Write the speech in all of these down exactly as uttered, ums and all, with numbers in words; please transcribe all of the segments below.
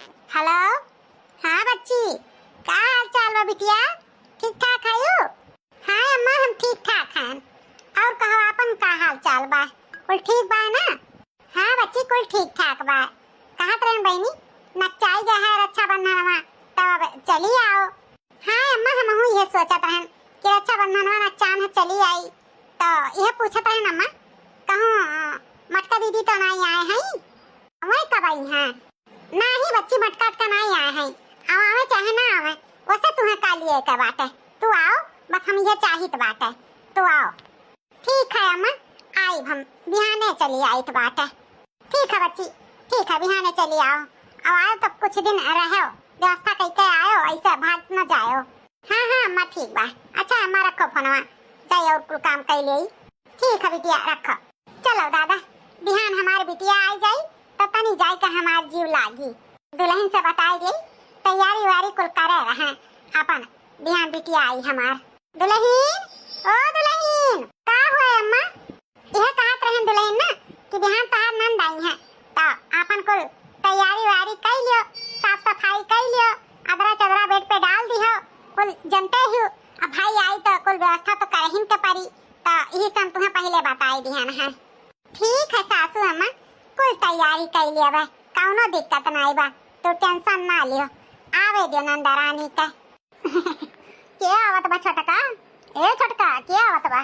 हेलो, हाँ बच्ची, का हाल चाल बा बिटिया? ठीक ठाक हयू? हाँ अम्मा, हम ठीक ठाक हन। और कहो, आपन का हाल चाल बा? कुल ठीक बा ना? हाँ बच्ची, कुल ठीक ठाक बा। कहत रहन बहिनी, नकचाई गए है रक्षाबंधनवा, तब अब चली आओ। हाँ अम्मा, हमहू इहे सोचत रहन कि रक्षाबंधनवा नकचान है, चली आई। तो इहे पूछत रहन अम्मा, कहूँ, अ, मटका दीदी तो नाई आए हैं? वही कब आई हैं? नाही बच्ची, मटका उटका नाही आए हैं। अब आवे चाहे ना आवे, वैसे तुहे का लिए के बाटे। तू आओ, बस हम ये चाहित बाटे, तू आओ। ठीक है अम्मा, आइब हम, बिहाने चली आइत बाटे। ठीक है बच्ची, ठीक है, बिहाने चली आओ। अब आओ तो कुछ दिन रहो, व्यवस्था कइके आओ, ऐसे भाग न जाओ। हाँ हाँ अम्मा, ठीक बा। अच्छा अम्मा, रखो फोनवा, जाई और कुल काम कइ लेई। ठीक है बिटिया, रखो। चलो दादा, बिहान हमार बिटिया आ जाई, तो तनी जाए के हमार जीव लागी। दुल्हन से बताई दे, तैयारी वारी कुल करे रहे अपन, बिहान बिटिया आई हमार। दुल्हन, ओ दुल्हन, का होए अम्मा? यह कहत रहन दुल्हन ना कि बिहान तहार नंद आई है, तो अपन कुल तैयारी वारी कई लियो, साफ सफाई कई लियो, अदरा चदरा बेड पे डाल दिहो, कुल जनते ही। अब भाई आई तो कुल व्यवस्था तो करहिन के पड़ी, तो यही से हम तुम्हें पहले बताई दिहन है। ठीक है सासू अम्मा, कुल तैयारी कई लिया बा, कौनो दिक्कत नहीं बा, तू टेंशन ना लियो, आवे दियो नंदरानी के। के आवत बा छोटका? ए छोटका, के आवत बा?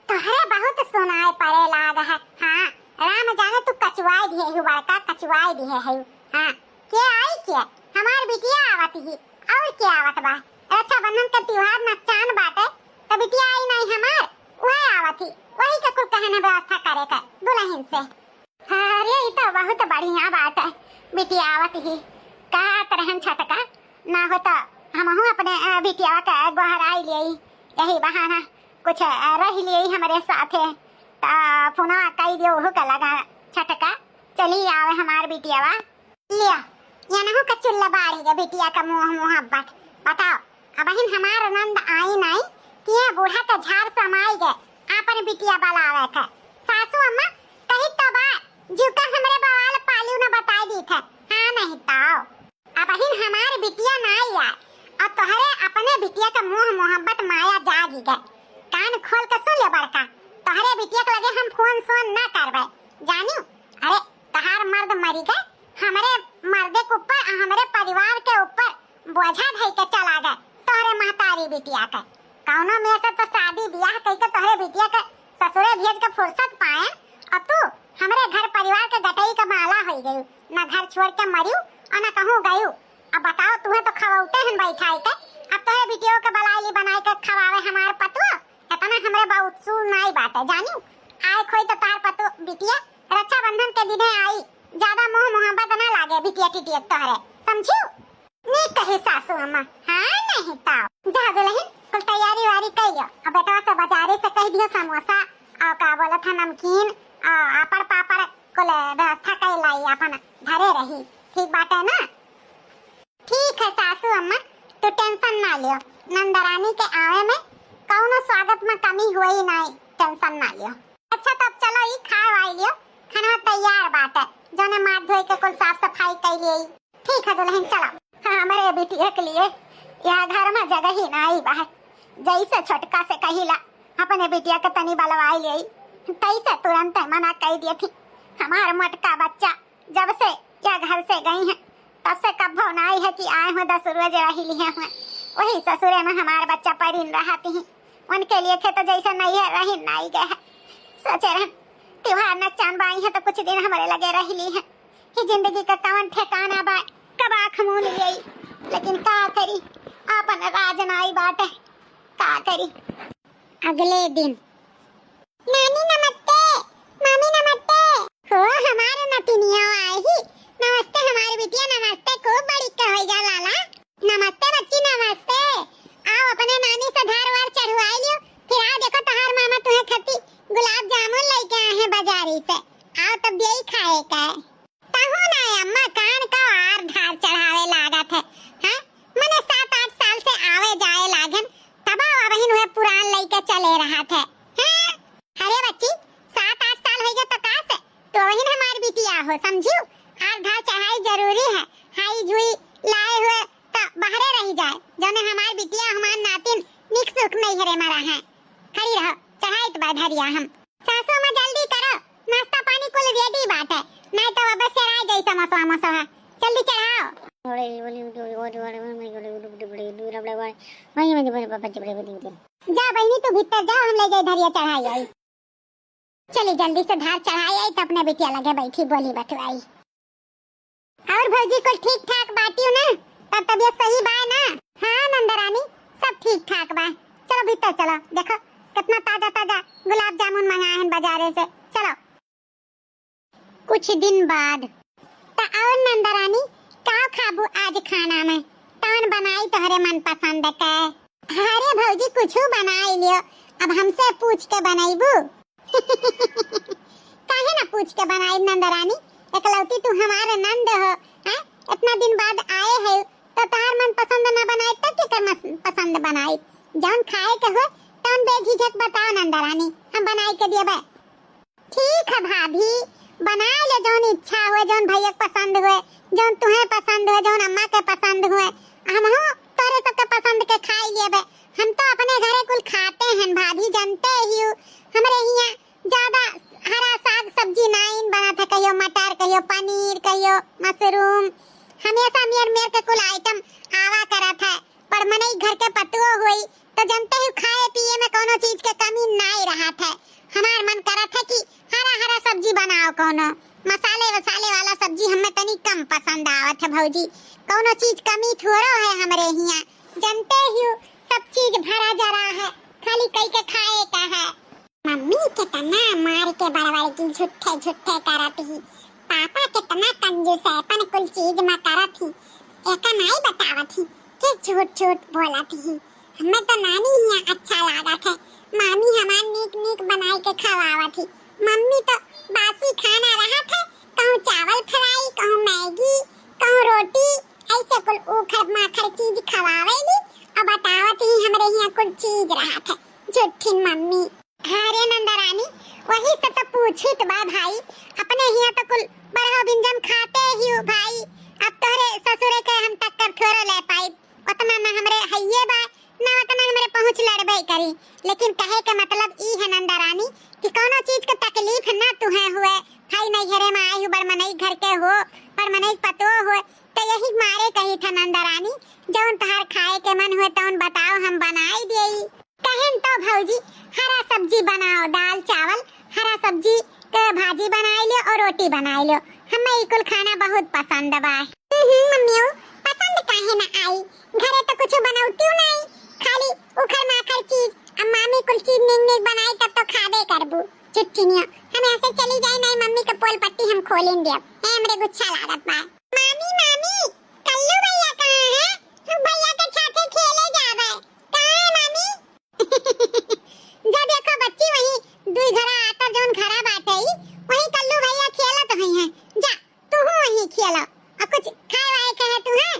तोहरे बहुत सुनाए पड़े लाग है। हाँ, राम जाने तू कचुआई दिहे हु बड़का, कचुआई दिहे है। हाँ, के आई के? हमार बिटिया आवत ही, और के आवत बा? रक्षाबंधन के त्योहार नकचान बाटे, तो बिटिया आई नहीं हमार, वह आवत ही, वही के कुल कहने व्यवस्था करे के दुल्हन से। अरे, ई तो बहुत बढ़िया बात है, बिटिया आवत ही। कहत रहन छोटका, ना हो तो हमहू अपने, अ, बिटिया के गोहराई लेई, यही बहाना कुछ, अ, रह लेई हमरे साथे। त फोनवा कई दियो ओहू का लगा, छोटका, चली आवे हमार बिटियावा। लिया, यनहू का चुल्ला बाड़ी गे बिटिया का मुँह मुहब्बत। बताओ, अबहिन हमार नंद आई नाई, कि ये बूढ़ा के झार समाई गे, आपन बिटिया बलावे के। सासू अम्मा, कही तो बा, जीव का हमरे बवाल पालियो न बताई दी थे। हाँ नहीं तो। अबहिन हमार बिटिया नाई आए, और तोहरे अपने बिटिया के मुँह मोहब्बत माया जागी गे। कान खोल के सुन ले बड़का, तोहरे बिटिया के लगे हम फोन सोन ना करबे, जानियो। अरे, तहार मर्द मरी गए, हमरे मर्दे के ऊपर आ हमरे परिवार के ऊपर बोझा धई के चला गए तोहरे महतारी बिटिया के। कौनो में से तो शादी बियाह कई के तोहरे बिटिया के ससुरे भेज के फुर्सत पाए, और तू हमरे घर परिवार के गटई के माला होई गई, ना घर छोड़ के मरियो और ना कहूँ गयो। अब बताओ, तुहे तो खवौते हन बैठाई के, अब तोहरे बिटियो के बलाइली बनाई के खवावे हमार पतुआ। इतना हमरे बउसूल नाई बाटे, जानियो। आए खोई तो तार पतु बिटिया रक्षाबंधन के दिने आई, ज्यादा मोह मोहब्बत ना लागे बिटिया टिटिया तोहरे, समझियो? नीक कही सासू अम्मा, हाँ नहीं तो। जा दुल्हन, कुल तैयारी वारी कई लियो। अब बेटवा से बाजारे से कह दियो समोसा और का बोलत है नमकीन और आपड़ पापड़ कुल व्यवस्था कई लाई, अपन घरे रही, ठीक बाटे ना? ठीक है सासू अम्मा, तू टेंशन ना लियो, नंदरानी के आवे में कौनो स्वागत में कमी हुई नहीं, टेंशन ना लियो। अच्छा तब चलो ई खाए वाई लियो, खाना तैयार बाटे, जोने माथ धोई के कुल साफ सफाई कई लिए। ठीक है दुल्हन चलो। हाँ, हमरे बिटिया के लिए यह घर में जगह ही नहीं बा, जैसे छोटका से कहिला अपने बिटिया के तनी बलवाई ले, तैसे तुरंत मना कई दिए थी। हमार मोटका बच्चा जब से या घर से गई हैं, तब से कब्बो नाई है कि आए हुए दस रोज रही लिए हुए। वही ससुरे में हमार बच्चा परिन रहती हैं। उनके लिए खेत जैसे नहीं है, रही नाई गए है। सोचे रहन, त्योहार नचान बाई है तो कुछ दिन हमरे लगे रह ली है। ही जिंदगी का कवन ठिकाना बा, कब आँख मून लेई। लेकिन का करी, आपन राज नाई बाटे, का करी। अगले दिन। नानी नमस्ते, मामी नमस्ते। हो हमार नतिनिया आई ही। नमस्ते हमारी बिटिया, नमस्ते। खूब बड़ी के होई जा लाला। नमस्ते बच्ची, नमस्ते। आओ अपने नानी से धार वार चढ़वाई लियो। फिर आओ देखो तोहार मामा तुहे खती गुलाब जामुन लेके आए हैं बाजारी से। आओ तब यही खाए का है। तहु ना अम्मा कान का आर धार चढ़ावे लागत है, हैं? मने सात आठ साल से आवे जाए लागन, तब अबहिन वह पुरान लइके चले रहत है। नैहरे मा रहा है। खड़ी रहो, चढ़ाइत बा धरिया हम। सासू अम्मा जल्दी करो, नाश्ता पानी कुल ready बाटे, नाहीं तो अब सेराय जाई समोसा वमोसा। जल्दी चढ़ाओ। जा बहिनी तू भीतर जा, हम ले जाई धरिया चढ़ाई आई। चली जल्दी से धार चढ़ाई आई, तो अपने बिटिया लगे बैठी बोली बतुआई। और भौजी कुल ठीक ठाक बाटियो ना? तब तबियत सही बा ना? हाँ नंदरानी, सब ठीक ठाक बा। चलो भीतर चलो, देखो कितना ताजा ताजा गुलाब जामुन मंगाए हैं बाजारे से। चलो। कुछ दिन बाद। त और नंदरानी, का खाबू आज खाना में? तवन बनाई तोहरे मनपसंद के? अरे भौजी, कुछू बनाई लियो, अब हमसे पूछ के बनैबू। काहे ना पूछ के बनाई नंदरानी, एकलौती तू हमार नंद हो, हैं? इतना दिन बाद आए है, तो तोहार मनपसंद ना बनाई, तो केकर मन पसंद बनाई? जौन खाए के हो, तौन बेझिझक बताओ नंदरानी, हम बनाई के देबे। ठीक है भाभी, बनाए ले, जौन इच्छा हुए, जौन भैया के पसंद हुए, जौन तुहे पसंद हुए, जौन अम्मा के पसंद हुए, हमहू तोरे सबके पसंद के खाई लेबे। हम तो अपने घरे कुल खाते हैं भाभी, जानते ही हो, हमरे हियाँ ज्यादा हरा साग सब्जी नाइन बनत है, कहियो मटर, कहियो पनीर, कहियो मशरूम, हमेशा मेर मेर के कुल item आवा करत है। बड़ मनई घर के पतुओ होई, तो जनते ही खाए पिए में कौनो चीज के कमी नाई रहत है। हमार मन करत है कि हरा हरा सब्जी बनाओ, कौनो मसाले वसाले वाला सब्जी हमें तनी कम पसंद आवत है भौजी। कौनो चीज कमी थोड़ो है हमरे हियाँ, जनते ही सब चीज भरा जरा है, खाली कई के खाए का है। मम्मी कितना मार के बड़वाई की झूठे झूठे करत ही। पापा कितना कंजूस है, अपन कुल चीज में करत ही, एका नाई बतावत ही कि झूठ झूठ बोलत ही। हमें तो नानी ही अच्छा लागत है, मामी हमार नीक नीक बनाई के खवावत ही। मम्मी तो बासी खाना रहत है, कहूँ चावल fry, कहूँ मैगी, कहूँ रोटी, ऐसे कुल उखड़ माखड़ चीज खवावेली और बतावत ही हमरे हियाँ कुल चीज रहत है। झूठिन मम्मी। अरे नंदरानी, वही से तो पूछित बा भाई, अपने हियाँ तो कुल बरहो बिंजम खाते ही हो भाई। अब तोहरे ससुरे के हम टक्कर थोड़ो ले पाई, उतना न हमरे हइये बा, न उतना हमरे पहुँच लड़बे करी। लेकिन कहे के मतलब ई है नंदरानी कि कौनो चीज के तकलीफ न तुहे हुए, भाई नैहरे में आई हो, बड़ मनई घर के हो, बड़ मनई पतो हो, तो यही मारे कही था नंदरानी, जौन तोहार खाए के मन हुए तौन बताओ, हम बनाई देई। कहन तो भौजी हरा सब्जी बनाओ, दाल चावल, हरा सब्जी के भाजी बनाई लियो और रोटी बनाई लियो। हमें ई कुल खाना बहुत पसंद बा। हम्म, मम्मियो, पसंद काहे ना आई? घरे तो कुछ बनौतियो नहीं, खाली उखड़ माखड़ चीज। अब मामी कुल चीज निक निक बनाई तब तो खाबे करबू। चुटकिनिया, हम ऐसे चली जाए नहीं, मम्मी के पोल पट्टी हम खोलें देब। ए, हमरे गुच्छा लागत बा। मामी, मामी, कल्लू भैया कहाँ है? हम भैया के साथे खेले जाबे। कहाँ है मामी? जा देखो बच्ची, वही दुई घरा आतर जौन घरा बाटे, वही कल्लू भैया खेलत हुई हैं। जा, तू वही खेलो। और कुछ खाए वाए के है तू है?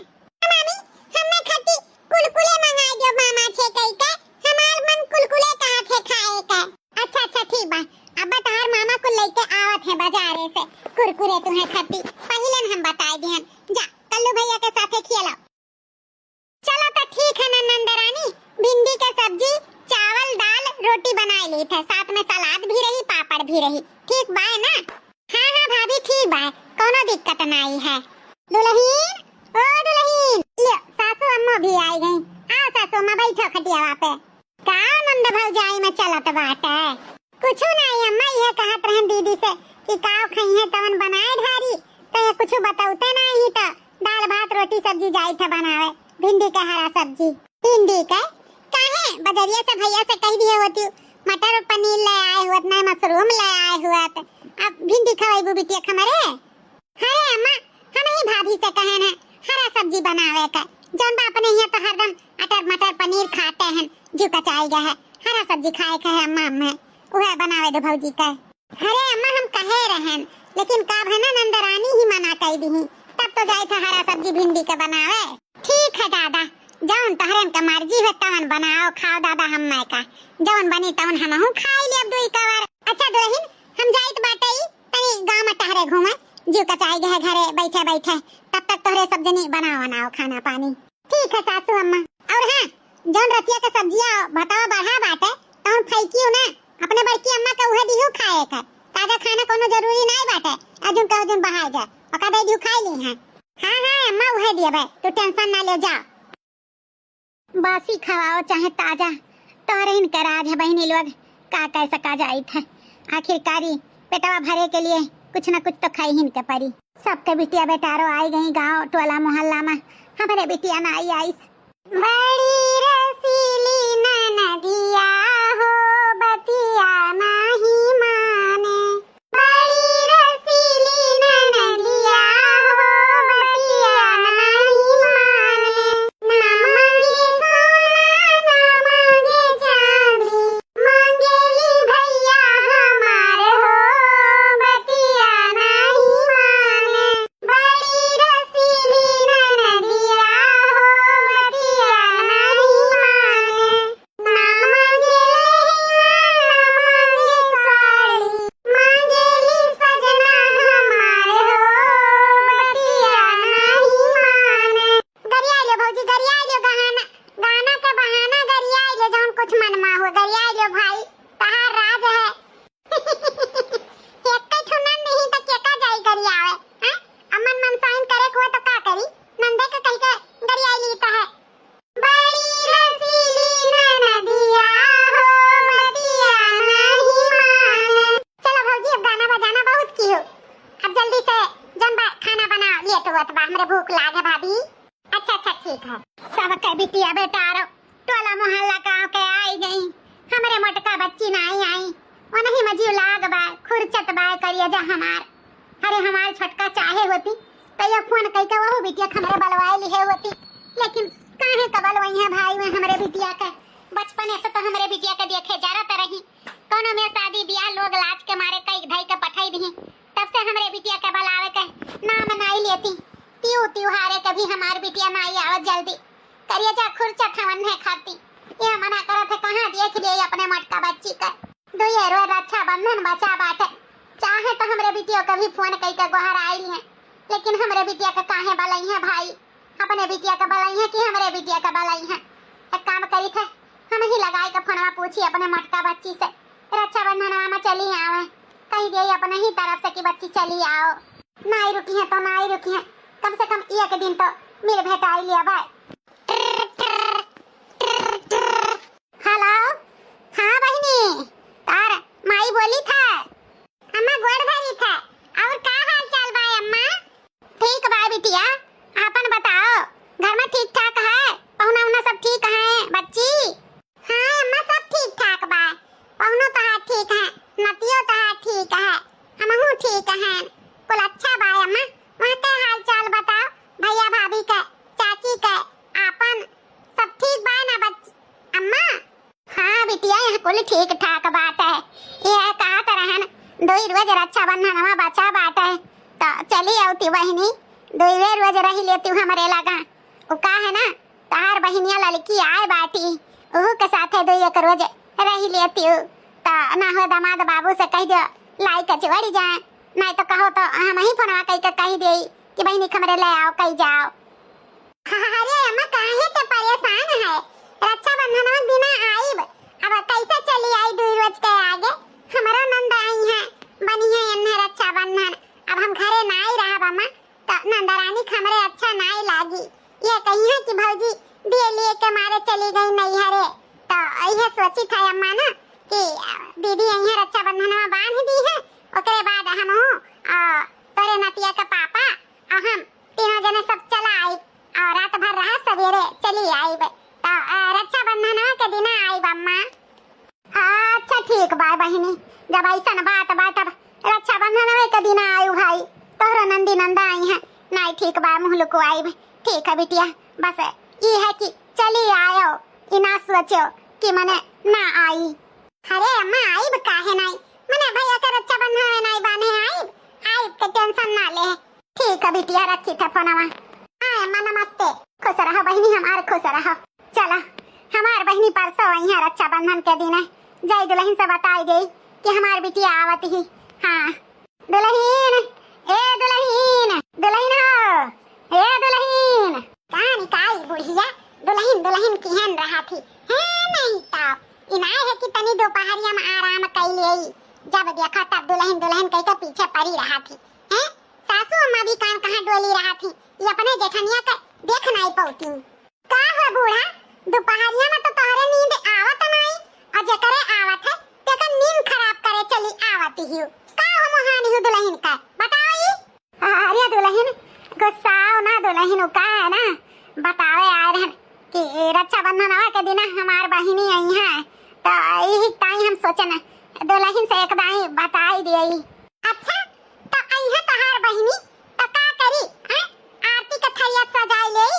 मामी, हमें खाती कुलकुले मंगाई दियो मामा से कही के, हमार मन कुलकुले कहा थे खाए के। अच्छा, अच्छा, ठीक बा। अब तोहार मामा कुल लेके आवत है बाजारे से कुरकुरे तुहे खाती, पहिले न हम बताए दिहन। जा, कल्लू भैया के साथे खेलो। चलो तो ठीक है ना नंदरानी, भिंडी के सब्जी, चावल, दाल, रोटी बनाए ली थे, साथ में सलाद भी रही, पापड़ भी रही, ठीक बाय ना? हाँ, हाँ भाभी, ठीक बाय, कौनो दिक्कत नाई है। दुलहिन, ओ दुलहिन, लियो, सासू अम्मा भी आई गई। आओ सासू अम्मा, बैठो खटियावा पे। का नंद भौजाई में चलत बाटे? कुछु नाई अम्मा, इहे कहत रहन दीदी से कि काव खइहे तवन बनाए ढारी, तो ये कुछु बतौते नाई ही तो दाल भात रोटी सब्जी जाई थे बनावे, भिंडी के हरा सब्जी। भिंडी के? काहे? बजरिया से भैया से कह दिए होती, मटर पनीर ले आए हुआ, नहीं मशरूम ले आए हुआ, तो अब भिंडी खवाइबू बिटिया हमरे? अरे अम्मा, हम ही भाभी से कहे न हरा सब्जी बनावे के, जौन बा अपने हियाँ तो हरदम अटर मटर पनीर खाते हैं, जू कचाई गए है, हरा सब्जी खाए के है अम्मा, हमें उहे बनावे दो भौजी के। अरे अम्मा, हम कहे रहन, लेकिन का भे ना नंदरानी ही मना कई दिही, तब तो जाए था हरा सब्जी भिंडी के बनावे। ठीक है दादा, जौन तोहरन के मर्जी हो तवन बनाओ, खाओ दादा, हम मैं का जौन बनी तवन हमहू खाई लेब दुई कवर। अच्छा दुलहिन, हम जाइत बाटे ई तनी गाँव में टहरे घूमे, जीव कचाई गए घरे बैठे बैठे, तब तक तोहरे सब जनी बनाओ बनाओ खाना पानी। ठीक है सासू अम्मा। और हाँ, जौन रतिया के सब्जिया भतवा बढ़ा बाटे, तौन फैकियो ना, अपने बड़की अम्मा के उहे दिहू खाए के। ताजा खाना कौनो जरूरी नाई बाटे, अजुन के अजुन बहाए जाए, ओका दे दिहू खाई ली हैं। हाँ, हाँ, अम्मा उहे दियबे, तू tension ना ले, जा। बासी खवाओ चाहे ताजा, तोहरे इनके राज है बहिनी लोग, का कह सका जाइत है। आखिरकारी पेटवा भरे के लिए कुछ न कुछ तो खाई हिन के परी। सबके बिटिया बेटारो आई गई गाँव टोला मोहल्ला में, हमरे बिटिया ना आई आइस। बड़ी रसीली ननदिया हो, बतिया नाही माने। बड़ी रसीली ननदिया हो, बतिया नाही माने। ना मांगे सोना, ना मांगे चांदी, मांगेली भैया हमार हो, बतिया नाही माने। बड़ी रसीली ननदिया हो, बतिया नाही माने। ना मांगे लहंगा, ना मांगे साड़ी, मांगेली सजना हमार हो, बतिया नाही माने। गरिया लो भौजी, गरिया लो, गाना, गाना के बहाना गरिया लो, जौन कुछ मन मा हो गरिया लो भाई, तहार राज है। एक ठो नंद ही तो केका जाई गरियावे, हैं? अमन मनसाइन करे को तो का करी, नंदे के कह के गरिया ली तो है। बड़ी रसीली ननदिया हो, बतिया नाही माने। चलो भौजी, अब गाना बजाना बहुत की हो, अब जल्दी से जन बा-, खाना बनाओ, लेट होत बा, हमरे भूख लाग है भाभी। अच्छा, अच्छा, ठीक है। सबके बिटिया बेटारो टोला मोहल्ला गाँव के आई गई, हमरे मोटका बच्ची नाई आई, वनही मजी लाग बा, खुरचत बा करिया जा हमार। अरे हमार छोटका चाहे होती, तो ये फोन कई के वहू बिटिया के हमरे बलवाए लिहे होती, लेकिन काहे का बलवाई है भाई, मैं हमरे बिटिया के बचपने से तो हमरे बिटिया के देखे जरत रही, कौनो में शादी ब्याह लोग लाज के मारे कई धई के पठाई दिही, तब से हमरे बिटिया के बलावे के नाम नाई लेती। तिउ तिउहारे के भी हमार बिटिया नाई आवत जल्दी। करिया जा खुरचत हवन है खाती। ये मना करत है, कहाँ देख लिए अपने मटका बच्ची का। दुइये रोज रक्षाबंधन बचा बाटे। चाहे तो हमरे बिटिया के भी फोन कई के गोहर आई है, लेकिन हमरे बिटिया के काहे बलई है भाई? अपने बिटिया के बलई है कि हमरे बिटिया के बलई है? एक काम करी थे, हम ही लगाई के फोनवा पूछी अपने मटका बच्ची से, रक्षाबंधनवा में चली आवे, कही दे अपने ही तरफ से कि बच्ची चली आओ। नाई रुकी है तो नाई रुकी है, कम से कम एक दिन तो मिल भेटाई लिया भाई। हेलो, हाँ बहिनी, तार माई बोली था। अम्मा गोड़ धरी था, और का हाल चाल बा अम्मा? ठीक बा बिटिया, आपन बताओ, घर में ठीक ठाक है? पहुना उना सब ठीक है? बच्ची? हाँ अम्मा, सब ठीक ठाक बा। पहुनो तहार ठीक है, नतियो तहार ठीक है, हमहू ठीक हैं। कुल अच्छा बा अम्मा। वहाँ के हाल चाल बताओ, भैया भाभी के, चाची के, आपन, सब ठीक बा ना बच-, अम्मा? हाँ बिटिया, यहाँ कुल ठीक ठाक बाटे। ये कहत रहन, दुई रोज रक्षाबंधनवा बचा बाटे, तो चली आवती बहिनी, दुई रोज रही लेती हमरे लगा। उ का है ना, तहार बहिनिया ललकी आए बाटी, उहू के साथे दुई एक रोज रही लेती। त ना हो दामाद बाबू से कह दियो, लाई के चिवड़ी जाए, नहीं तो कहो तो हम ही फोनवा कह के कह दे कि बहिनी के हमरे ले आओ, कह जाओ। अरे अम्मा, काहे ते परेशान है? रक्षाबंधनवा दिना आइब। अब कैसे चली आई दुई रोज के आगे? हमरो नंद आई है, बनी है एन्हे रक्षाबंधन। अब हम घरे नाई रहब अम्मा, त नंदरानी के हमरे अच्छा नाई लागी। ये कही है कि भौजी दिए लिए के मारे चली गई नैहरे। त इहे सोची था अम्मा ना कि दीदी यहीं रक्षाबंधनवा बांध दी है, ओकरे बाद हम हूँ, आ, तोरे नतिया के पापा और हम तीनों जने सब चला आइब और रात भर रहा, सवेरे चली आइब। त, आ, रक्षाबंधनवा के दिना आइब अम्मा। अच्छा ठीक बा बहिनी, जब ऐसन बात बा तब रक्षाबंधनवे के दिना आयु भाई, तोहरो नंदी नंदा आई है। नहीं ठीक बा, मुँह लुकवाइब। ठीक है बिटिया, बस ई है कि चली आयो, ई ना सोचो कि मने ना आई। अरे अम्मा, आइब काहे नहीं, मने भैया के रक्षाबंधन में नहीं बांधे आइब, आइब के tension ना ले। ठीक है बिटिया, रखी थे फोनवा। हाँ अम्मा, नमस्ते। खुश रहो बहिनी हमार, खुश रहो। चला, हमार बहिनी परसों अइहें रक्षाबंधन के दिन, जाई दुलहिन से बताई देई कि हमार बिटिया आवत ही। हाँ दुलहिन, ए दुलहिन, दुलहिन हो, ए दुलहिन। का निकाई बुढ़िया, दुलहिन दुलहिन किहन रहत ही, हैं? नहीं तो इनाय है कि तनी दोपहरिया में आराम कइ लेई, जब देखा तब दुलहिन दुलहिन कहि के पीछे पड़ी रहत ही, हैं? सासू अम्मा भी कान कहाँ डोली रहत ही, ये अपने जेठनिया के देख नाई पौती। का हो बूढ़ा, दोपहरिया में तो तोहरे नींद आवत नाई, और जेकरे आवत है, तेकर नींद खराब करे चली आवत ही। का हो मोहानी हो दुलहिन का, बताओ ई? अरे दुलहिन, गुस्साओ ना दुलहिन, उ का है ना, बतावे आए रहन कि रक्षाबंधनवा के दिन हमार बहिनी आई है, तो यही ताई हम सोचन दुलहिन से एक दाई बताई दिए। अच्छा, तो अइहे तहार बहिनी, तो का करी, हैं? आरती के थरिया सजाई लेई,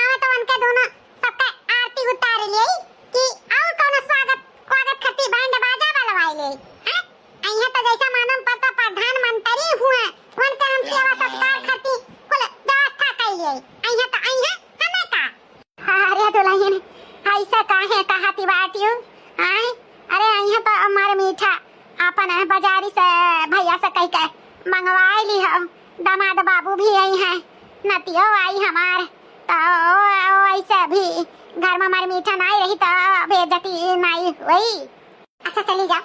आवे तो उनके दोनों सबके आरती उतार लेई, कि और कौनो स्वागत, स्वागत खातिर बैंड बाजा बलवाई लेई, हैं? अइहे तो जैसा मालूम पड़ता प्रधानमंत्री हुए, उनके हम सेवा सत्कार खातिर कुल व्यवस्था कई लेई। अइहे तो अइहे, हमें का? अरे दुलहिन, ऐसा काहे कहती बाटियो? आय, अरे अइहे तो अमर मीठा अपन बाजारी से भैया से कहि के मंगवाए ली हम। दामाद बाबू भी अइहे, नतियो आई हमार, तो ओ, ओ, ऐसे भी घर में अमर मीठा नाई रही तो बेइज्जती नाई होई। अच्छा चली जाओ,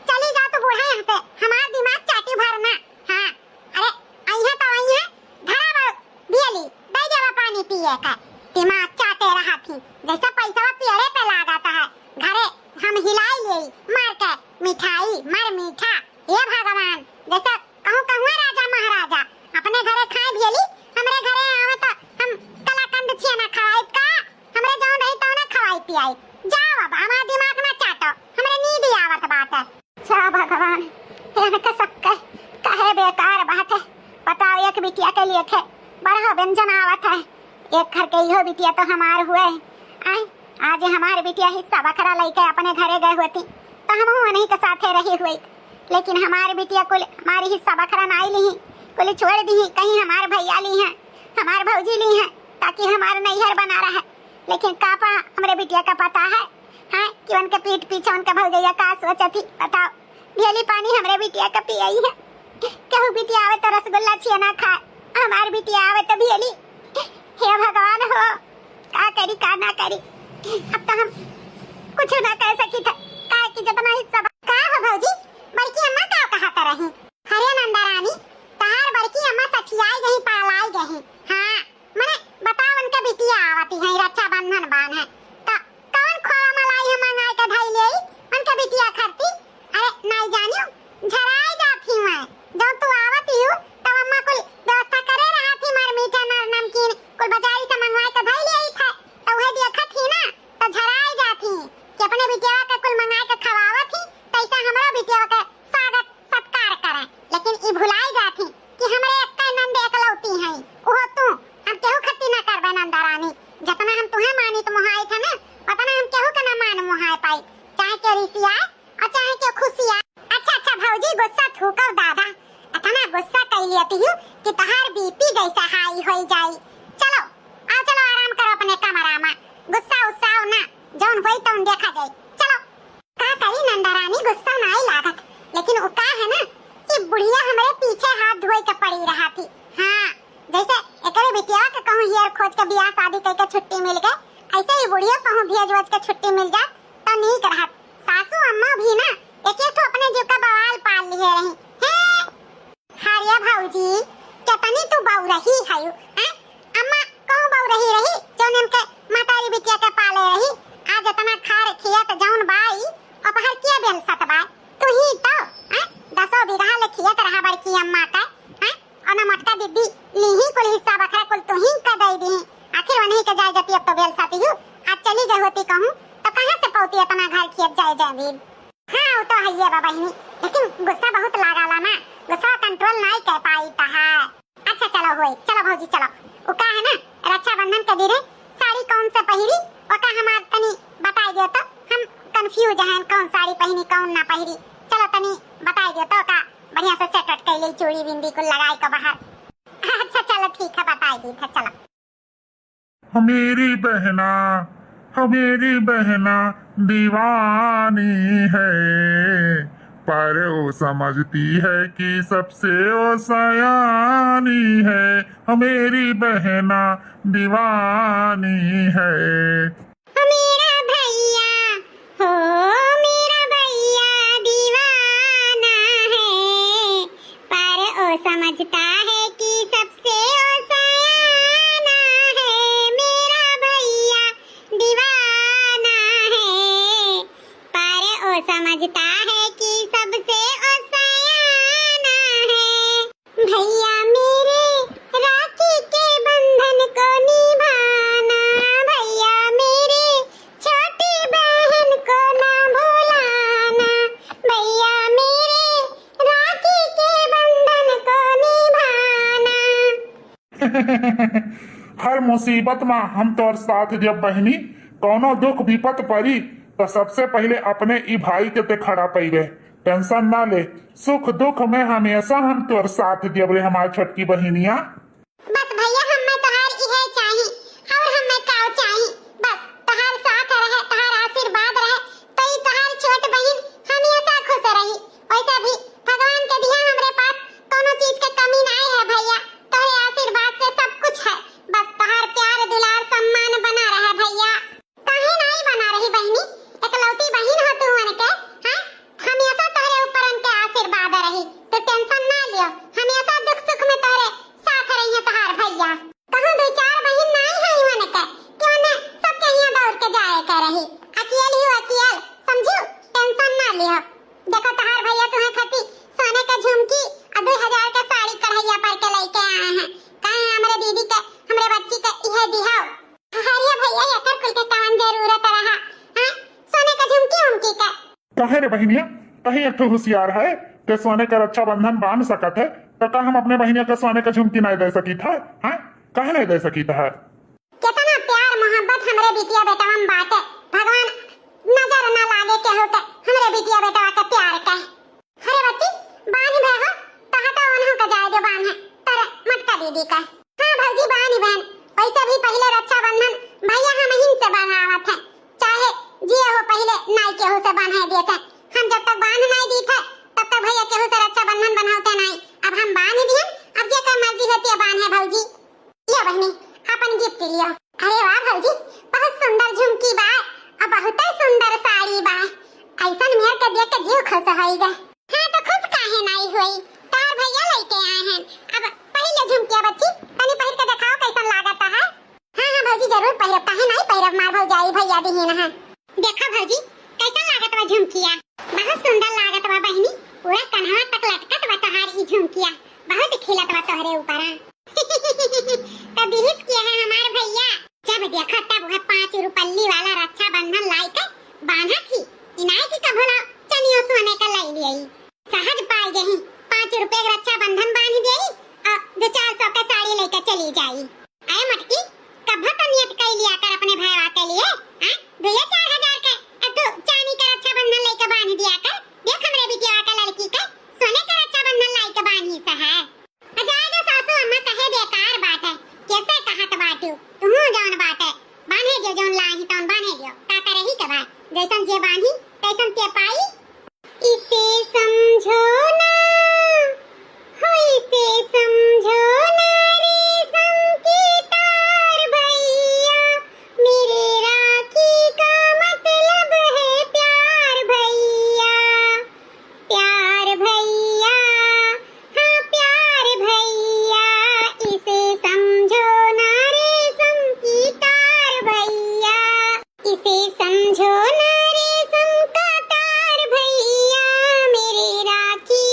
चली जाओ तू बूढ़ा यहाँ से, हमार दिमाग चाटी भर ना। हाँ, अरे अइहे तो अइहे, धरा बा भियली, दे देवा पानी पिए का। दिमाग चाटे रहत ही, जैसे पैसवा पेड़े पे लागत है। घरे हम हिलाई लेई, मार के मिठाई, मर मीठा। हे भगवान, जैसे कहूँ कहूँ राजा महाराजा, अपने घरे खाए भियली, हमरे घरे आवे तो हम कलाकंद छिया ना खवाई का? हमरे जौन रही तौने खवाई पियाई। जाओ अब, हमार दिमाग ना चाटो, हमरे नींद आवत बाटे। अच्छा भगवान, इनके सबके कहे बेकार बाटे। बताओ, एक बिटिया के लिए थे बड़ा व्यंजन आवत है, एक घर के इहो बिटिया तो हमार हुए। आय, आज हमार बिटिया हिस्सा बखरा लइके अपने घरे गए होती, तो हमहू उन्हीं के साथे रही हुई, लेकिन हमार बिटिया कुल हमारी हिस्सा बखरा नाई लिही, कुल छोड़ दिही। कहीं हमार भैया लिहे, हमार भौजी लिहे, ताकि हमार नैहर बना रहे। लेकिन का पा हमरे बिटिया का पता है, हैं, कि उनके पीठ पीछे उनके भौजैया का सोचत ही? बताओ, भेली पानी हमरे बिटिया का पियाई है। केहू बिटिया आवे तो रसगुल्ला छिया ना खाए, हमार बिटिया आवे तो भेली। हे भगवान हो, का करी का ना करी, अब तो हम कुछ ना कह सकी थे, काहे कि जितना हिस्सा बा-, का हो भौजी, बड़की अम्मा का कहा कर रही? अरे नंदा रानी, तहार बड़की अम्मा सठियाई गई, पालाई गई। हाँ, मने बताओ, उनके बिटिया आवती है, रक्षाबंधन बान है, तो कौन खोवा मलाई हम मंगाए के धई लेई उनके बिटिया खरती? अरे नाई जानियो, झराई जात ही मैं। जब तू आवत ही हूँ, तब अम्मा कुल व्यवस्था करे रहत ही, मर मीठा, नर नमकीन कुल बाजारी से मंगवाए के धई लेई थे, तो वह देखत ही ना, तो झराई जात ही कि अपने बिटिया के कुल मंगाए के खवावत ही, तैसा हमरो बिटिया के स्वागत सत्कार करें, लेकिन ई भुलाई जात ही कि हमरे एक्के नंद एकलौती हैं, उहो तू। हम केहू खत्ती ना करबे नंदा रानी, जतना हम तुहे मानित मोहाइत है ना, उतना हम केहू के ना मान मोहाए पाई, चाहे के रिसियाए और चाहे के खुशियाए। अच्छा अच्छा भौजी, गुस्सा थूकव दादा, इतना गुस्सा कई लेती हूँ कि तहार बीपी जैसा हाई होई जाई। चलो, आओ चलो, आराम करो अपने कमरा में, गुस्सा उस्सा ना, जौन होई तौन देखा जाई। चलो। का करी नंदा रानी, गुस्सा नाई लागत, लेकिन उ का है ना कि बुढ़िया हमरे पीछे हाथ धोए के पड़ी रहा थी। हाँ, जैसे एकरे बिटिया के कहूँ हियर खोज के बियाह शादी करके छुट्टी मिल गए, ऐसे ही बुढ़िया कहूँ भेज वोज के छुट्टी मिल जात तो नीक रहत। सासू अम्मा भी ना एक एक ठो अपने जीव का बवाल पाल लिए रही। हे हरिया भौजी, केतनी तू बउरही हयू, हैं? अम्मा कहूँ बउरही रही, जौन इनके महतारी बिटिया के पाले रही। आज इतना खार खियत जौन बाई, अपहर के बेलसत बा? तू ही तो, हैं? दसो बीघा ले खियत रहा बड़की अम्मा का, हैं? और ना मोटका दीदी लीही कुल हिस्सा बखरा कुल तू ही का दई दी। आखिर वनही के जाए जती अब तो बेलसती हूँ। आज चली गई होती कहूँ, तो कहाँ से पौती इतना घर खियत जाए जाए भी? हाँ, वो तो हइये बा बहिनी, लेकिन गुस्सा बहुत लागाला ना, गुस्सा control नाई कर पाई तहार। अच्छा चलो होई, चलो भौजी चलो। वो का है ना, रक्षाबंधन के दिने साड़ी कौन से पहिरी, ओका हमार तनी बताई दे तो, हम confuse हैं कौन साड़ी पहिरी कौन ना पहिरी। चलो तनी बताई दे तो का बढ़िया से set वट कैले चूड़ी बिंदी कुल लगाई के बाहर। अच्छा चलो ठीक है, बताई दी थे, चलो। मेरी बहना, मेरी बहना दीवानी है, पर वो समझती है कि सबसे वो सयानी है। मेरी बहना दीवानी है। मुसीबत मा हम तोर साथ देब बहिनी, कौनो दुख विपत परी तो सबसे पहिले अपने ई भाई के ते खड़ा पइबे। टेंशन ना ले, सुख दुख में हमेशा हम तोर साथ देब रे हमार छोटकी बहिनिया। बस भइया, हम्मे तोहार इहे चाही, और हम्मे काव चाही? बस तोहार साथ रहे, तोहार आशीर्वाद रहे, तो ई तोहार छोट बहिन हमेशा खुश रही। वैसे भी भगवान के दिया हमरे पास कौनो चीज के कमी नाई है भइया, तोहरे आशीर्वाद से सब कुछ है। बस तोहार प्यार, दुलार, सम्मान बना रहे भइया। काहे नाई बना रही बहिनी, एकलौती बहिन हो तू उनके, हैं? हमेशा तोहरे ऊपर उनके आशीर्वाद रही, तू टेंशन ना लियो, हमेशा दुख सुख में तोहरे साथ रही है तोहार भइया। कहूँ दो चार बहिन नाई है उनके कि उन्हें सबके हियाँ दौड़ के जाए के रही, अकेल ही अकेल, समझू? टेंशन ना लियो। देखो तोहार भइया तुम्हें खाती सोने के झुमकी और दो हजार के साड़ी कढ़ैया पर के लेके आए हैं, कहे हमरे दीदी के, हमरे बच्ची के इहे दिहाओ। अरे भइया, एकर कुल के कवन जरूरत रहा? हाँ, सोने का झुमकी उमकी का? काहे रे बहिनिया, कहीं एक ठो होशियार है, ते सोने का रक्षाबंधन बांध सकत है, तो का हम अपने बहिनिया का सोने का झुमकी नहीं दे सकीत है? हाँ, काहे नहीं दे सकीत है? कितना प्यार मोहब्बत हमरे बिटिया बेटवा में बाटे, भगवान नजर ना लागे केहू के हमरे बिटिया बेटवा के प्यार के। अरे बच्ची, बान्ही भे हो, तो हटा ओनहु का जाए दे बान्हे, तेरे मोटका दीदी का। हाँ भौजी, बान्ही बहन, वैसे भी पहिले रक्षाबंधन भइया हमहिन से बन्हावत है, चाहे जिए हो पहिले नाई केहू से बन्हे देत है। हम जब तक बान्ह नाई दीत है, तब तक भइया केहू से रक्षाबंधन बन्हौते नाई। अब हम बान्ह दिहन, अब जेकर मर्जी होती है बान्हे भौजी। लियो बहिनी, आपन gift लियो। अरे वाह भौजी, बहुत सुंदर झुमकी बा, और बहुत सुंदर साड़ी बा। ऐसन मेर के देख के जीव खुश होई गए। हाँ, तो खुश काहे नाई होई? तोहार भइया लेके आए हैं। अब पहिले झुमकिया बच्ची, तनी पहिर के देखाओ कैसन लागत है। हाँ, हाँ भौजी, जरूर पहिरब, काहे नाई पहिरब, मार भौजाई भइया दिहिन है। देखो भौजी, कैसन लागत बा झुमकिया? बहुत सुंदर लागत बा बहिनी, पूरा कन्हवा तक लटकत बा तोहार ई झुमकिया, बहुत खिलत बा तोहरे ऊपर। हाँ। तो दिहिस के है हमार भइया, जब देखा तब वह पाँच रुपल्ली वाला रक्षाबंधन लाई के बांधत ही, इनाय की कभो ना चनियो सोने का लाई लियाई। सहज पाई गई, पाँच रुपये के रक्षाबंधन बांध देई और दो चार सौ का साड़ी लेके चली जाई। अरे मटकी, कभो तो नियत कई लिया कर अपने भयवा के लिए, हाँ? दो या चार हजार के, अब तू चांदी का रक्षाबंधन लेके बांध दिया कर। देख हमरे बिटिया का लड़की के सोने का रक्षाबंधन लाई के बांधी सा है। आ जाए दो सासू अम्मा, कहे बेकार बात है, कैसे कहत बाटू? तुहू जौन बात है, बांधे दियो, जौन लाही तौन बांधे दियो। का करे ही के भाई, जैसन जे बांधी, तैसन ते पाई। इसे समझो ना, हो इसे समझो ना, रेशम के तार भैया, मेरे राखी का मतलब है प्यार भैया। प्यार भैया, हाँ प्यार भैया, इसे समझो ना रेशम की तार भैया, इसे समझो ना रेशम का तार भैया, मेरे राखी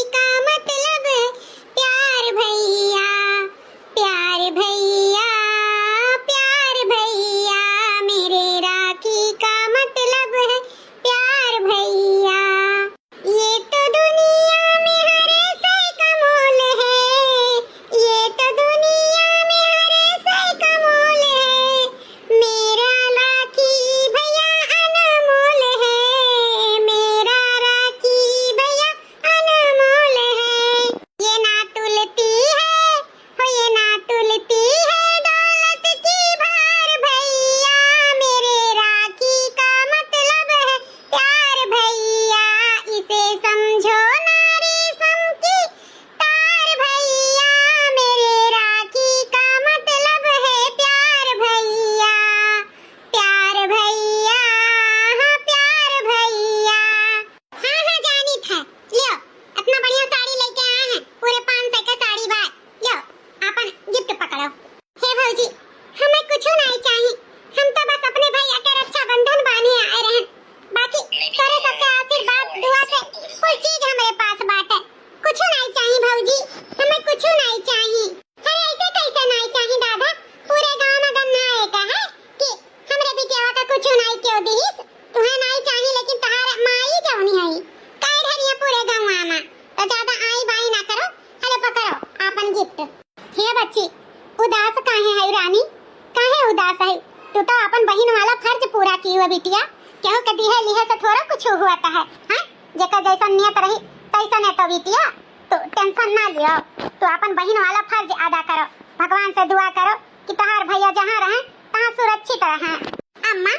तही, तू तो अपन बहिन वाला फर्ज पूरा किहू बिटिया, केहू के दिहे लिहे से थोड़ा कुछ हुआ है, हाँ? जेकर जैसन नियत रही, तैसन है तो बिटिया, तू tension ना लियो, तू अपन बहिन वाला फर्ज अदा करो, भगवान से दुआ करो कि तोहार भैया जहाँ रहें, तहाँ सुरक्षित रहें। अम्मा,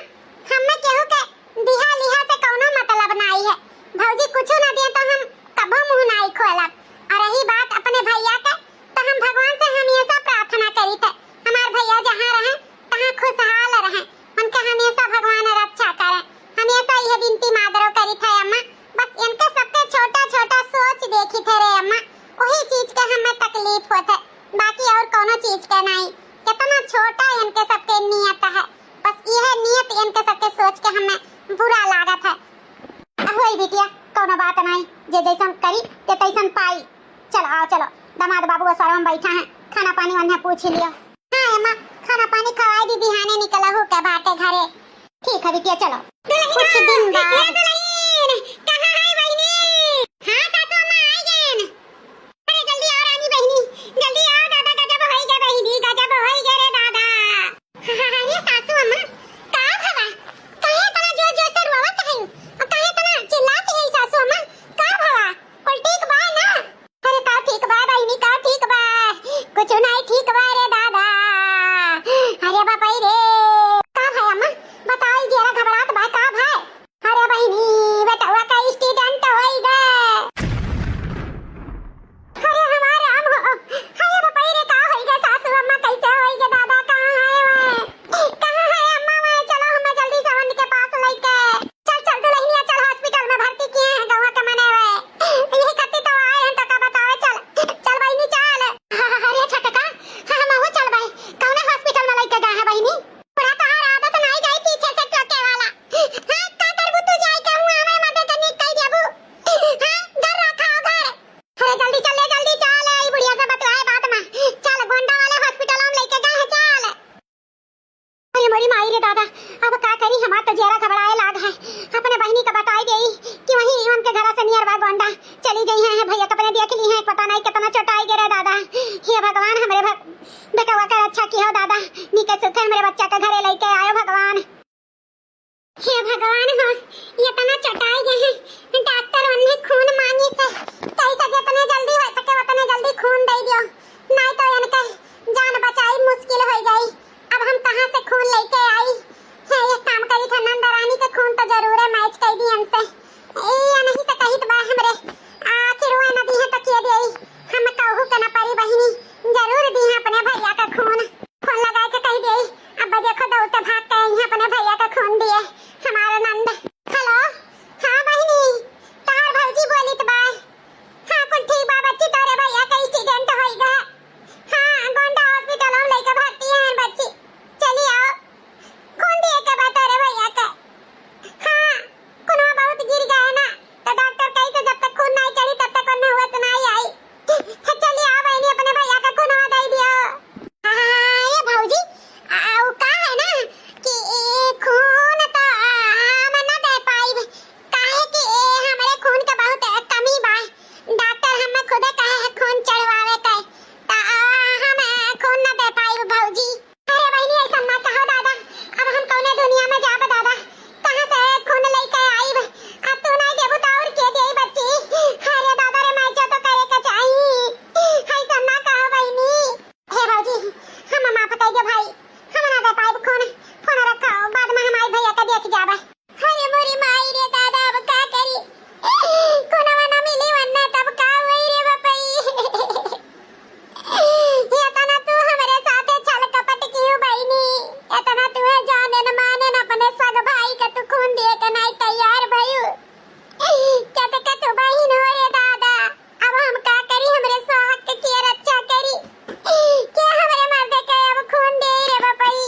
हमें केहू के दिहा लिहा से कौनो मतलब नाई है। भौजी कुछो ना दिए तो हम कभो मुँह नाई खोलब। और रही बात अपने भैया के, तो हम भगवान से हमेशा प्रार्थना करी थे, हमार भैया जहाँ रहें, तहाँ खुशहाल रहें, उनके हमेशा भगवान रक्षा करें। हमेशा यह विनती मादरो करी थे अम्मा, बस इनके सबके छोटा छोटा सोच देखी थे रे अम्मा, वही चीज के हमें तकलीफ होत है, बाकी और कौनो चीज के नहीं। कितना छोटा इनके सबके नियत है, बस यह नियत इनके सबके सोच के हमें बुरा लागत है। होई बिटिया, कौनो बात नहीं, जे जैसन करी ते तैसन पाई। चल आओ, चलो, दामाद बाबू सरवा में बैठा है, खाना पानी वन्ने पूछ लियो। हाँ अम्मा, खाना पानी खवाई दी, बिहाने निकलहू के बाटे घरे। ठीक है बिटिया, चलो। दुल्हनिया, कुछ दिन बाद। ए दुल्हन, कहाँ है बहिनी? हाँ सासू अम्मा, आई गेन। अरे जल्दी आओ रानी बहिनी, जल्दी आओ दादा, गजब होई गे बहिनी, गजब होई गे रे दादा। अरे सासू अम्मा, का भवा? काहे इतना जोर जोर से रोवत है? और काहे इतना चिल्लात है सासू अम्मा? का भवा? कुल ठीक बा ना? अरे का ठीक बा बहिनी, का ठीक बा? कुछ नहीं ठीक बा रे दादा। अरे बाप रे, का भाई अम्मा? बताओ, ई जियरा घबरात बा, का भाई? अरे बहिनी, बेटवा का accident होई गे। अरे हमार राम हो, अरे बाप रे, का होई गे सासू अम्मा, कैसे होई गे दादा, कहाँ है वह? कहाँ है अम्मा वह? चलो हमें जल्दी से उनके पास लेके चल, चल दुल्हनिया, चल hospital में भर्ती किए हैं गौवा के मने हुए। यही खातिर तो आए हैं तो का बतावे, चल, चल बहिनी चल। अरे छोटका, हम हूँ चलबे। कौने hospital में लेके गए हैं बहिनी? पूरा तोहार आदत नहीं जाई पीछे से टोके वाला। हाँ, का करबू तू जाई के हुआ हमें मदद करने कई देबू। हाँ, घर रखा हो घर। अरे जल्दी चल ले, जल्दी चल, ई बुढ़िया से बतवाए बात में। चल, गोंडा वाले hospital में लेके गए हैं, चल। अरे मोरी माई रे दादा, अब का करी, हमार तो जियरा घबराए लाग है। अपने बहिनी का बताई देई कि वहीं इवन के घरा से नियर बा गोंडा, चली जइहैं, भैया के अपने देख लीहैं, पता नहीं कितना चोटाई गे रे दादा। हे भगवान, हमरे भग-, बेटवा का रक्षा किहो दादा, नीके सुखे हमरे बच्चा का घरे लेके आयो भगवान। हे भगवान हो, इतना चोटाई गे हैं, डॉक्टर उन्हें खून मांगी से, कैसे जितने जल्दी हो सके उतने जल्दी खून दे दियो, नहीं तो इनके जान बचाई मुश्किल हो जाई। अब हम कहाँ से खून लेके आई? हे, एक काम करी था, नंद रानी के खून तो जरूर है, match कर दी हमसे। ये नहीं से कहित बा हमरे, आखिर वो न दी है तो के दे? हम कहू के न परी बहिनी, जरूर दी है अपने भैया का खून। फोन लगा के कह दे, अब देखो दौड़ते भाग के आई हैं अपने भैया का खून दिए हमारा नंद। हेलो, हाँ बहिनी, तार भौजी बोलित बा। हाँ, कुल ठीक बा बच्ची, तोरे भैया का accident होई गा। हाँ, गोंडा hospital में लेके भर्ती हैं बच्ची, चली आओ। खून दिए के बा तोरे भैया के। हाँ, खूनवा बहुत गिर गया है ना, तो डॉक्टर कही से जब तक खून नहीं चढ़ी तब तक उन्हें होश नहीं आई। चली आओ बहिनी, अपने भैया का खूनवा दे दियो। हाँ, ये भौजी, आ, वो का है ना कि ए, खून तो, आ, हम ना दे पाइब, काहे कि ए, हमरे खून के बहुत कमी बा। डॉक्टर हमें खुदे कहे है खून चढ़वावे के, तो, आ, हम, आ, खून ना दे पाइब भौजी। अरे बहिनी, ऐसा ना कहो दादा, अब हम कौने दुनिया में जाब दादा, कहाँ से खून लेके आइब? अब तू नहीं देबू तो और के देई बच्ची? अरे दादा रे, match तो करे के चाही, ऐसा ना कहो बहिनी। हे भौजी, हम माफ कर दे भाई, हम ना दे पाइब खून, फोन रखो, बाद में हम आई भैया के देख जाबे। अरे मोरी माई रे दादा, अब का करी? कोनवा ना मिली वन्ना, तब का होई रे बपई? इतना तू हमरे साथे छल कपट किहू बहिनी, इतना तू है जाने न माने न अपने सग भाई का तू खून दिए के नहीं तैयार भयू। कत कत बहिन हो रे दादा, अब हम का करी, हमरे सोहग के के रक्षा करी, के हमरे मर्द के अब खून दे रे बपई।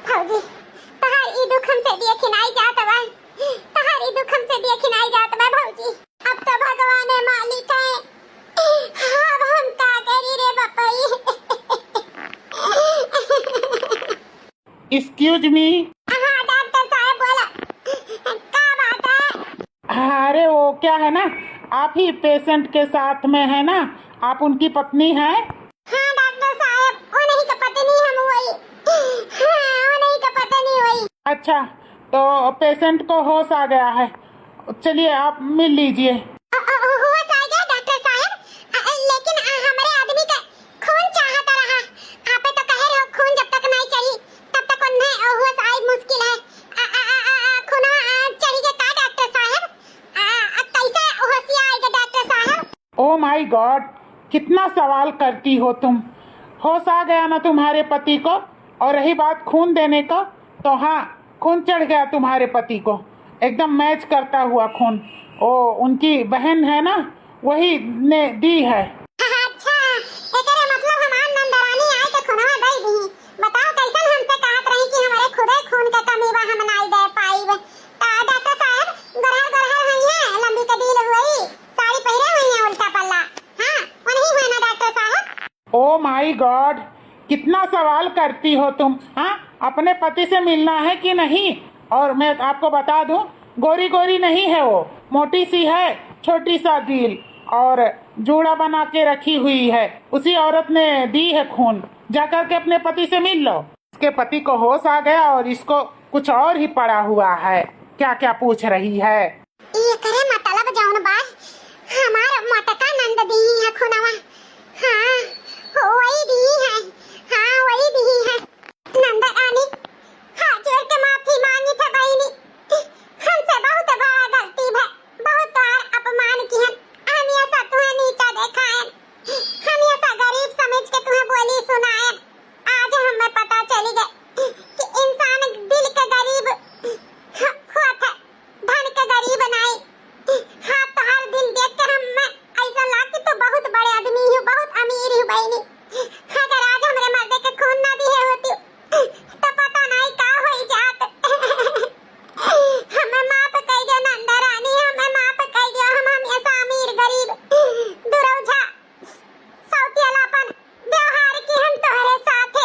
भौजी, तहार ई दुख हमसे देखी नाई जात बा, तहार ई दुख हमसे देखी नाई जात बा भौजी। अब तो भगवान मालिक है, अब हम का करी रे बपई। Excuse me। हाँ डॉक्टर साहब बोला, का बात है? अरे वो क्या है ना, आप ही patient के साथ में है ना, आप उनकी पत्नी हैं? हाँ डॉक्टर साहब, उन्हीं का पत्नी हम वही। हाँ, उन्हीं का अच्छा, तो patient को होश आ गया है, चलिए आप मिल लीजिए। अ, अ, होश आ गया डॉक्टर साहब, अ, अ, लेकिन, अ, हमरे आदमी का खून चाहत रहा। आपे तो कहे रहो खून जब तक नहीं चढ़ी तब तक उन्हें होश आई मुश्किल है। अ, अ, अ, अ, अ, खूनवा, अ, चढ़ी के का डॉक्टर साहब? अ, अ, कैसे होशिया आएगा डॉक्टर साहब? Oh my God, कितना सवाल करती हो तुम। होश आ गया ना तुम्हारे पति को? और रही बात खून देने का, तो हाँ, खून चढ़ गया तुम्हारे पति को, एकदम match करता हुआ खून। ओ, उनकी बहन है ना, वही ने दी है। अच्छा, एकरे मतलब हमार नंदरानी आए के खूनवा दे दी। बताओ, कैसन हमसे कहत रही कि हमरे खुदे खून के कमी बा, हम नाई दे पाइब। ता डॉक्टर साहब, गोरहर गोरहर होइहैं, लंबी कटील हुई, साड़ी पहिरे हुई है उल्टा पल्ला। हाँ, उन्हीं हुए ना डॉक्टर साहब। Oh my God, कितना सवाल करती हो तुम, हाँ? अपने पति से मिलना है कि नहीं? और मैं आपको बता दूं, गोरी गोरी नहीं है वो, मोटी सी है, छोटी सा दिल, और जूड़ा बना के रखी हुई है, उसी औरत ने दी है खून। जाकर के अपने पति से मिल लो। इसके पति को होश आ गया और इसको कुछ और ही पड़ा हुआ है। क्या क्या पूछ रही है? एकरे मतलब जौन बा, हमार मोटका नंद दी है खुनवा। हाँ, वही दी है। हाँ, वही दी है। नंद रानी, हाथ जोड़ के माफी मांगी थे बहिनी, हमसे बहुत बड़ा गलती भय, बहुत तोहार अपमान किहन। हम ये सा तुहे नीचा देखायन, हम ये सा गरीब समझ के तुहे बोली सुनायन। आज हमें पता चली गए कि इंसान दिल के गरीब ह-, होत है, धन के गरीब नाई। हाँ, तोहार दिल देख के हमें ऐसा लाग कि तू बहुत बड़े आदमी हो, बहुत अमीर हो बहिनी। अगर आज हमरे मर्दे के खून ना दिए होती, तो पता नहीं का होई जात। हमें माफ कई दो नंदा रानी, हमें माफ कई दो। हम हमेशा अमीर गरीब दुरौझा सौतियलापन व्यवहार किहन तोहरे साथे।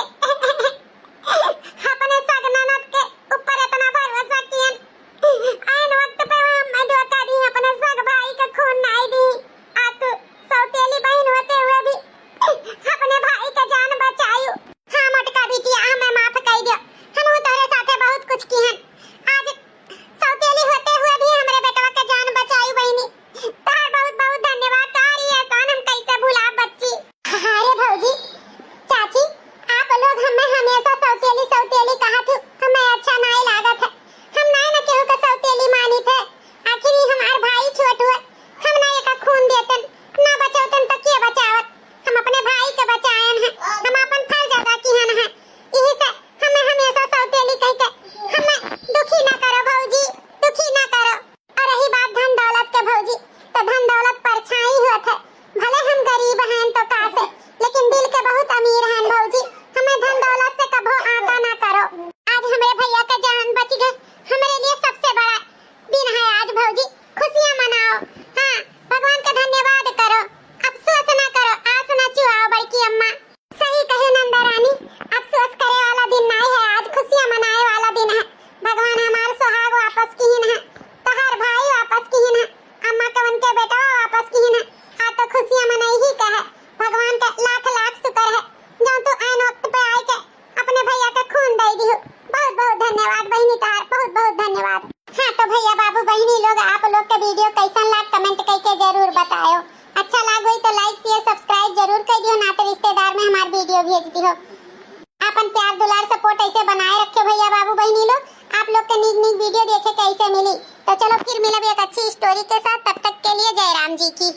अपने सग ननद के ऊपर इतना भरोसा किहन, ऐन वक्त पे वो हमें धोखा दी, अपने सग भाई का खून नाई दी। आ तू सौतेली बहिन होते हुए भी अपने भाई का जान बचायू। हाँ मोटका बिटिया, हमें माफ कई दियो, हम तोहरे साथे बहुत कुछ किहन। आज सौतेली होते हुए भी हमरे बेटवा के जान बचायू बहिनी। तोहार बहुत बहुत धन्यवाद, तोहार ई एहसान हम कैसे भुलाब बच्ची। अरे भौजी, चाची, आप लोग हमें हमेशा सौतेली सौतेली कहत हो, हमें अच्छा नाई लागत है। हम नाई न केहू के सौतेली मानित है। आखिर ई हमार भाई छोट हुआ, हम ना एका खून देतन, ना बचौतन तो के बचावत? हम अपने भाई के बचायन है, हम अपन फर्ज अदा किहन है। यही से हमें हमेशा सौतेली कह के हमें दुखी ना करो भौजी, दुखी ना करो। और रही बात धन दौलत के भौजी, तो धन दौलत परछाई होत है। भले हम गरीब हैं तो का से, लेकिन दिल के बहुत अमीर हैं भौजी। हमें धन दौलत से कभो आंका ना करो। आज हमरे भैया का जान बच गए, हमरे लिए सबसे बड़ा दिन है आज भौजी, खुशियाँ मनाओ। हाँ, भगवान का धन्यवाद करो, अफसोस ना करो, आंस ना चुआओ बड़की अम्मा। सही कहे नंदा रानी, अफसोस करे वाला दिन नाई है, आज खुशियाँ मनाए वाला दिन है। भगवान हमार सुहाग वापस किहिन है, तोहार भाई वापस किहिन है, अम्मा के उनके बेटवा वापस किहिन है। आज तो खुशियाँ मनाई ही का है। भगवान का लाख लाख शुक्र है, जो तू ऐन वक्त पे आए के अपने भैया का खून दे दिहु। बहुत बहुत धन्यवाद बहिनी तोहार, बहुत बहुत धन्यवाद। हाँ तो भैया बाबू बहिनी लोग, आप लोग के video कैसन लाग comment करके जरूर बतायो। अच्छा लाग होई तो like share subscribe जरूर कर दियो, ना तो रिश्तेदार में हमार video भेज दियो। अपन प्यार दुलार support ऐसे बनाए रखे भैया बाबू बहिनी लोग। आप लोग के नीक नीक video देखे के ऐसे मिली। तो चलो फिर मिलब एक अच्छी story के साथ, तब तक के लिए जय राम जी की।